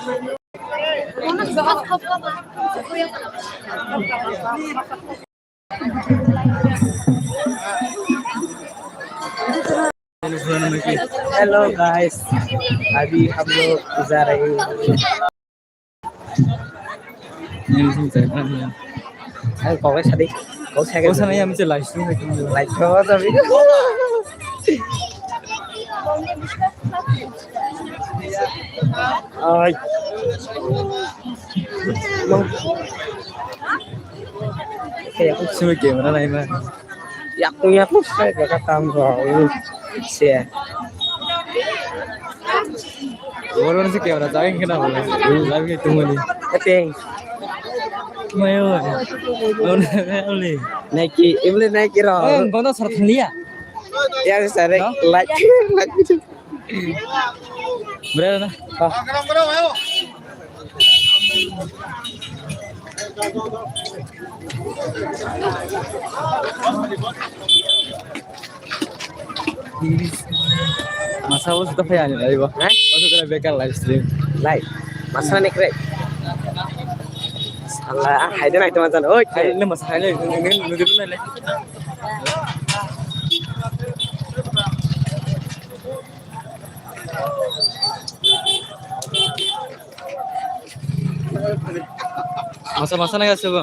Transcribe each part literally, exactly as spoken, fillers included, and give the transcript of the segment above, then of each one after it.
Hello guys, अभी हम लोग जा रहे हैं। Ang kok sa di. Kok sa. Kok sa na yan, live stream. Live stream sa video. Ay. Simi camera nai ma. Yakung yakung sai ka tam ro. Se. Oro ni camera jai kena wala. Jai ke tumani. Ateng. Mayo. Nike, ibli Nike ro. Oh, yang kono sar thaniya. Ya sare, like, like. Berapa na? Masa bos sudah kayak ani lagi, Bang. Hah? Bos sudah bekar live stream. Live. Masa nih, Krek. Salah, ah, hai deh, nah, teman-teman. Oke. Hai, ini masa, hai, ini, ini, ini, ini, ini. Masa, masa na gase bo.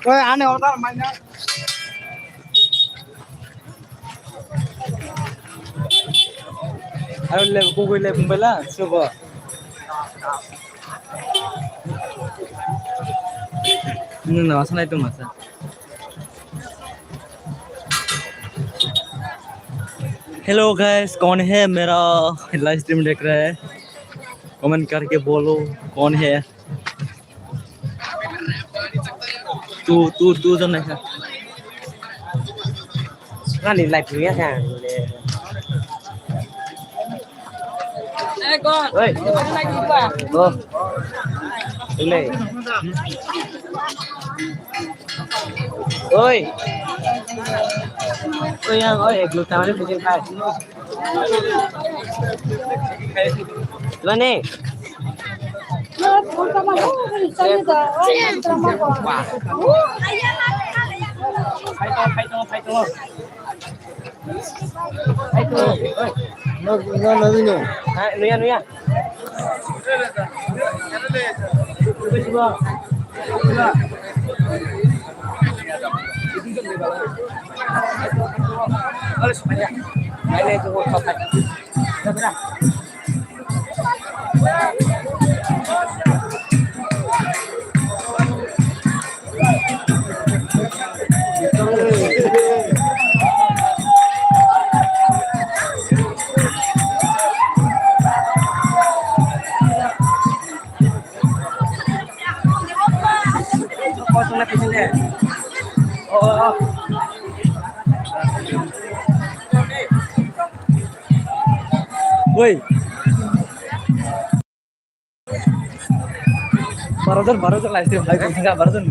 Oi, ane order mainna. Aro le, kugui le, bumbela, subo. Nuna, masa na itu masa. Hello guys, कौन है मेरा live stream देख रहा है? कमेंट करके बोलो कौन है। तू तू तू जो नहीं है। Ani live ni ya kan. Oi. Oh. Ini. Oi. Oi yang oi, ek luta mane bikin kai. Mane. No, no, no, no. Ah, nuya, nuya. Woi. Baro jon, baro jon live stream, live stream, baro jon.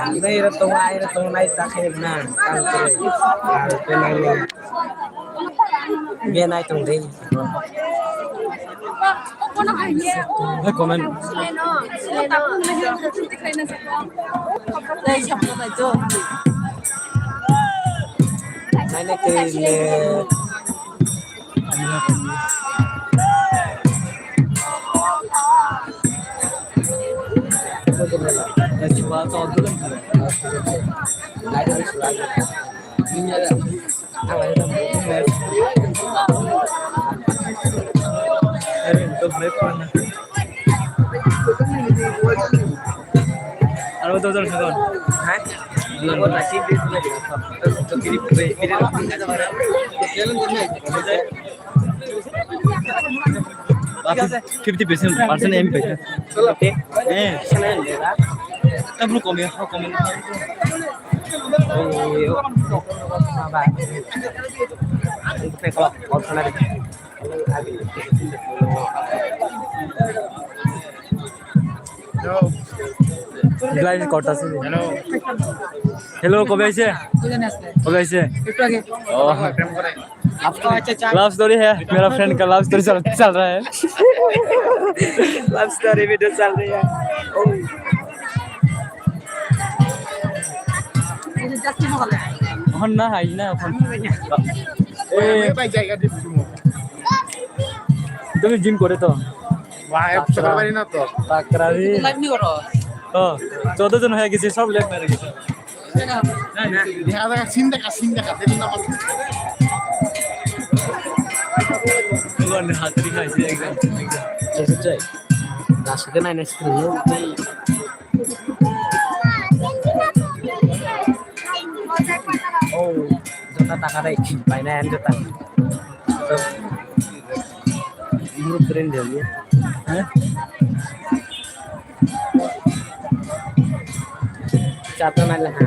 Nai ro tong, ai ro tong, nai ta khe na, kam kore. Ar ko nai nai. Be nai tong dei. Hai comment. Nai nai khe le. Aro dojon thangkon. Ha? Fifty percent, percent M paisa. Eh. Tablo kome, ha kome. Guys, কথা আছে। Hello। Hello, কবে আইছে? কবে আইছে? একটু আগে। ও। आपका अच्छा चाय। लव स्टोरी है, मेरा फ्रेंड का लव स्टोरी चल, चल रहा है। लव स्टोरी वीडियो चल रही है। এখন না, হাই না, এখন। এ, ভাই, জায়গা দিবি তুমি। তুমি জিম করে তো? ভাই, চোখের বাড়ি না তো। তাকরাবি। লাইভ নি করো। ও, চোদ্দ জন হয়ে গেছে, সব লেট মেরে গেছে। দেখা যাক, সিন দেখা, সিন দেখা, দেখুন না আমার। ভগবান হাত রেখে আছে একদম, একদম। এসে চাই। রাশিকে নাই, নাই, স্ক্রিন নেই। Oh, jota taka dai, bai na jota. Group friend dia. Hah? Chata na le ha.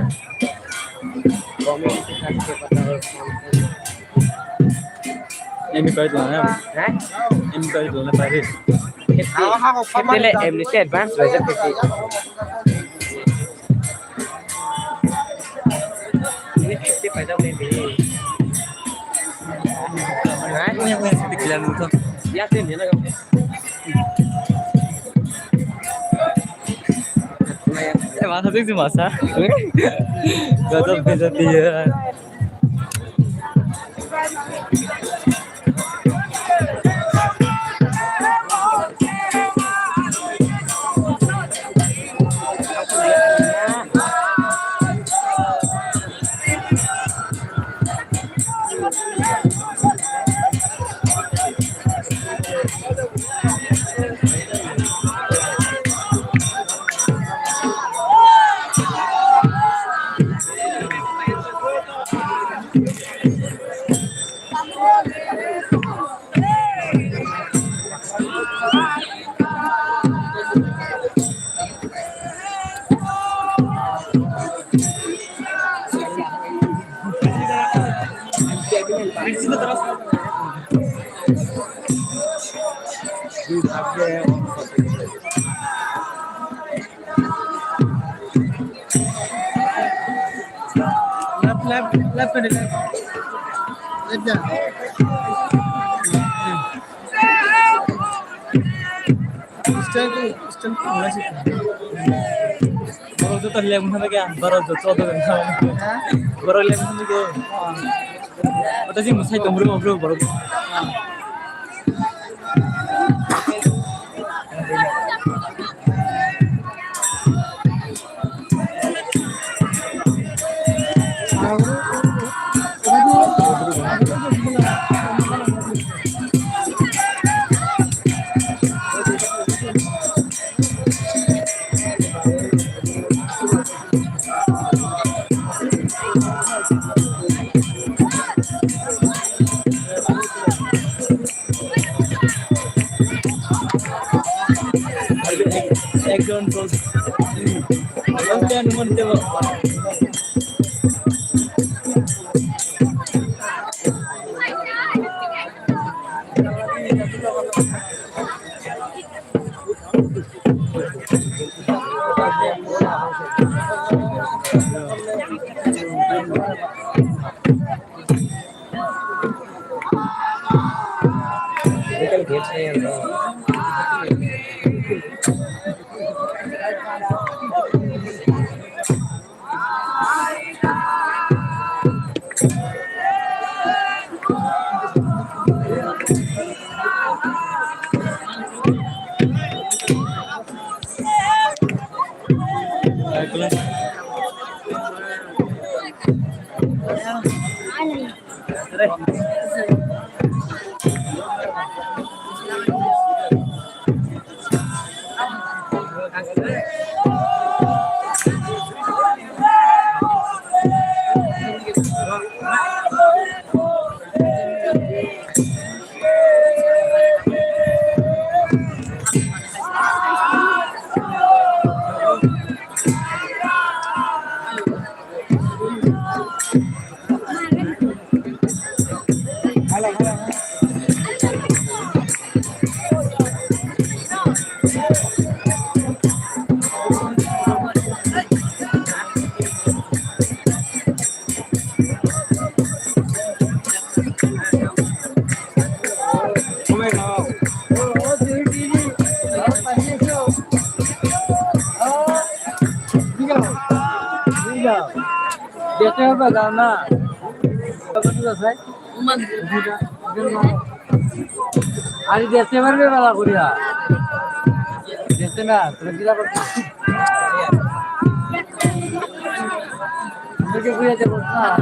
Comment karke bata. Em koi tu na. Hah? Em koi tu na pare. Khete le em ni se advance bai se khete. Ini khete pai da ni. Hah? Punya punya sedikit lah nonton. Ya tu ni lah. Eh, masa sih masa. Gajab gajab dia. Left, left, left, left. Left, yeah. Stand, stand, stand. Borok joto lem hwnba khe, borok joto. Borok lem hwnba khe. Oto jing mwsai tong bro, bro, borok. Ari deste marbe bala kuriya. Deste na, tranquila korte. Muke kuriya de bol na.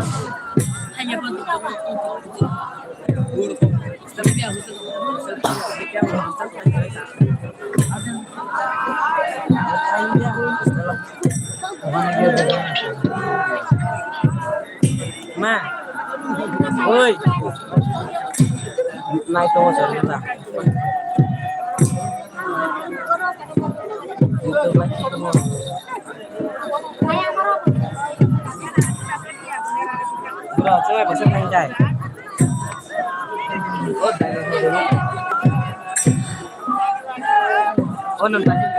Ma. Oi. Nai tongo chwng ta. Bro, chwng bai bwswk nang jai. Oh, nang jai.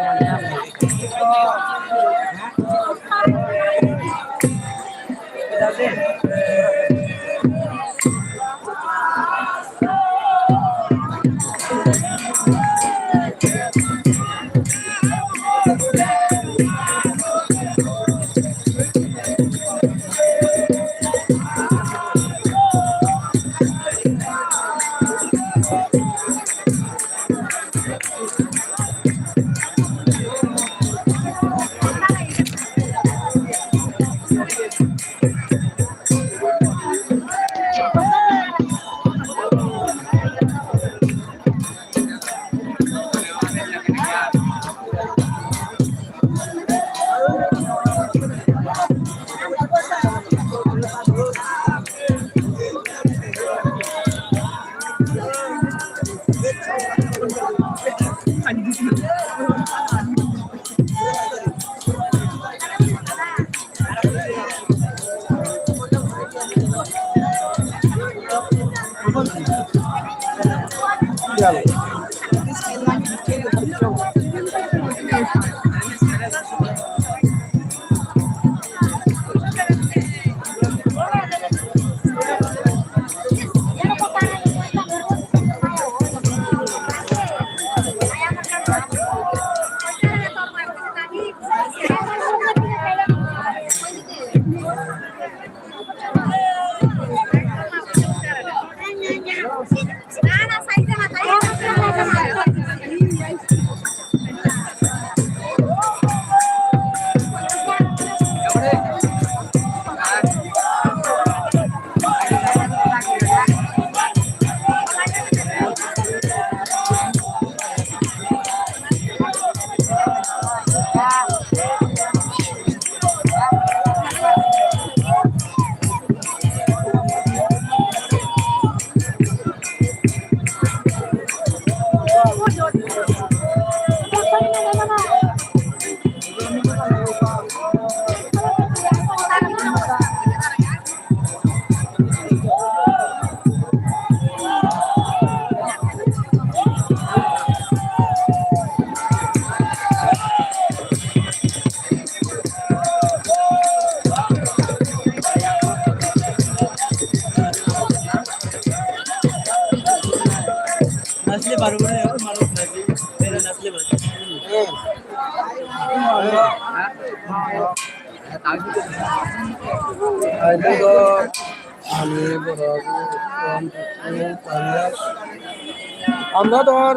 আমরা তো আর